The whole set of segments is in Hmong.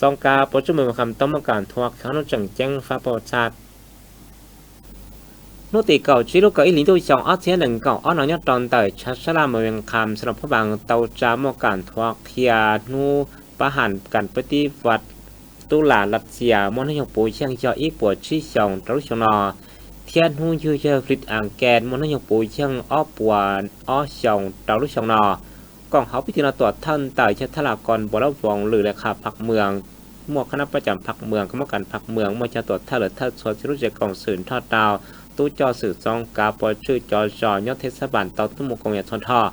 Txoos kav puas tsuj mus Vias Kham tau muaj kam nthuav qhia hnub tseem ceeb fab pau txhab. Hnub tim kaum tsib lub kaum ib hlis ntuj xyoo ob txhiab nees nkaum ob no nyob rau ntawm tshav sab laj mus Vias Kham xeev Las Phab Npas tau tsa muaj kam nthuav qhia hnub pab ham kam pab tib vaj tub lam Lav Xias muaj hnub nyoog puv yeej yog ib puas tsib xyoos rau lub xyoo no, thiab hnub ywg yawg Fritz Anken muaj hnub nyoog puv yeej ob puas ob xyoos rau lub xyoo no. Koom hauv pib tim no tuam thawj ntawm yawg Thab Las Koos Npuas Lab Voos Lwm Lej Kham Phaj Mws, muaj khab nab pab cam Phaj Mws, kab mob kas Phaj Mws, muaj cov tuam thawj lawm thawj txhua txhia lub zej koom xwm nrog rau tub coj xwm txoos kav puas tsuj cov zos nyob theb xab npas tau tuaj mus koom yam txhua nrho.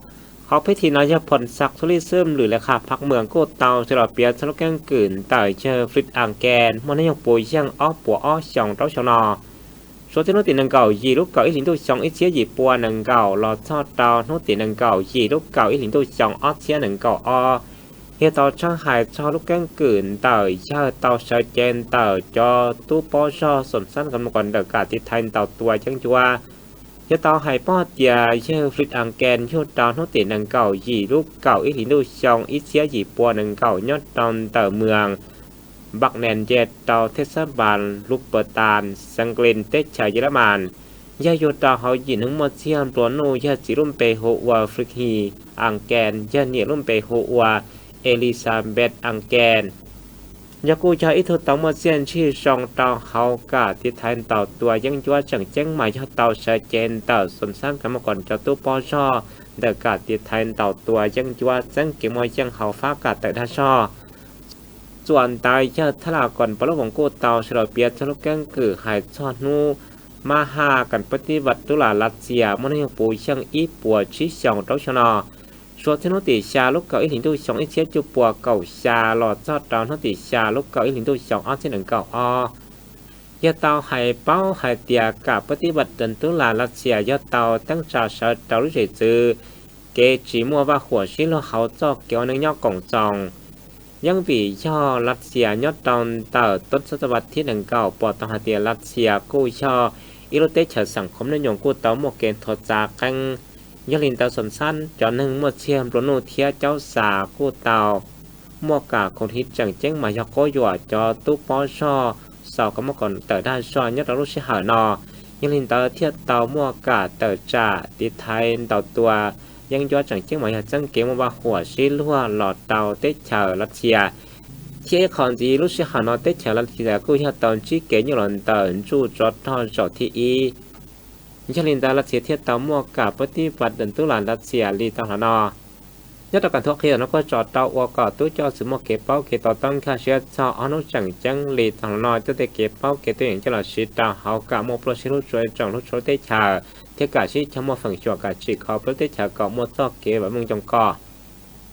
Hauv pib tim no yawg Phom Xaj Xub Lij Xwb Lwm Lej Kham Phaj Mws kuj tau sawv los piav txog lub keeb kwm ntawm yawg Fritz Anken muaj hnub nyoog puv yeej ob puas ob xyoos rau lub xyoo no. Suav txij hnub tim nees nkaum yim lub kaum ib hlis ntuj xyoo ib txhiab yim pua nees nkaum los txog rau hnub tim nees nkaum yim lub kaum ib hlis ntuj xyoo ob txhiab nees nkaum ob, yawg tau tshaj hais txog lub keeb kwm ntawm yawg tau sawv cev ntawm cov tub pob zog xoom xab kam mus kom ntawm kam tiv thaiv ntaus tua yeeb ncuab. Yawg tau hais paub hais tias yawg Fritz Anken yug rau hnub tim nees nkaum yim lub kaum ib hlis ntuj xyoo ib txhiab yim pua nees nkaum nyob rau ntawm mwam Npam Nes nce rau theb xab npas Lub Pawg Tas, xeev Klis, teb chaws Yis Las Mas. Yawg yug rau hauv yim neeg muaj txiag nplua nuj, yawg txiv lub npe hu ua Fritz His Anken, yawg niam lub npe hu ua Elisabeth Anken. Yog kuj yog ib tug tau muaj txiaj ntsig zoo rau hauv kam tiv thaiv ntaus tua yeeb ncuab tseem ceeb mas yog tau sawv cev ntawm xoom xab kam mus kom cov tub pob zog ntawm kam tiv thaiv ntaus tua yeeb ncuab txeeb kev muaj yeej hauv fab kam tawm dag zog. Txuas ntawd yawg Thab Las Koos Npuas Lab Voos kuj tau sawv los piav txog lub keeb kwm hais txog hnub mab haj kam pab tib vaj tub lam Lav Xias muaj hnub nyoog puv yeej ib puas tsib xyoos rau lub xyoo no. Suav txij hnub tim xya lub kaum ib hlis ntuj xyoo ib txhiab cuaj pua kaum xya los txog rau hnub tim xya lub kaum ib hlis ntuj xyoo ob txhiab nees nkaum ob, yawg tau hais paub hais tias kam pab tib vaj tub lam Lav Xias yog tau teeb tsa sawv rau lub zes txwv kev tsis muaj vaj huam sib luag hauv txoj kev ua neej nyob koom txoos. Yeej vim yog Lav Xias nyob rau ntawm tub xab txaj vaj thib nees nkaum pom tau hais tias Lav Xias kuj yog ib lub teb chaws xeem khom nub nyoos kuj tau muaj kev nthuav txav qeeb. Yog li ntawd xoom xab cov neeg muaj txiag nplua nuj thiab caub xas kuj tau muaj kam khoom hiv tseem ceeb mas yog quab yuam cov tub pob zog xaus kom muaj kom tawm dag zog nyob rau lub sij hawm no. Yog li ntawd thiaj tau muaj kam tawm tsam tiv thaiv ntaus tua yeeb ncuab tseem ceeb mas yog txeeb kev muaj vaj huam sib luag los rau teb chaws Lav Xias. Thiab ib qho ntxiv lub sij hawm no teb chaws Lav Xias kuj yog tau ntsib kev nyuaj los ntawm ntsuj tsov rog zaum thib ib. Yog li ntawd Lav Xias thiaj tau muaj kam pab tib vaj tub lam Lav Xias li tau hlo no. Nyob rau kam nthuav qhia no kuj tso rau ua kom tub coj xwm muaj kev paub kev to taub nkag siab txog ob hnub tseem ceeb li tau hlo no. Coj tej kev paub kev tuaj yeem coj los siv rau hauv kam muaj pluaj sib hlub tsuav tsoom hlub tshua teb chaws thiab kam sib cog muaj feem xyuam kam tsim kho pab teb chaws kom muaj txoj kev vam meej zoo kom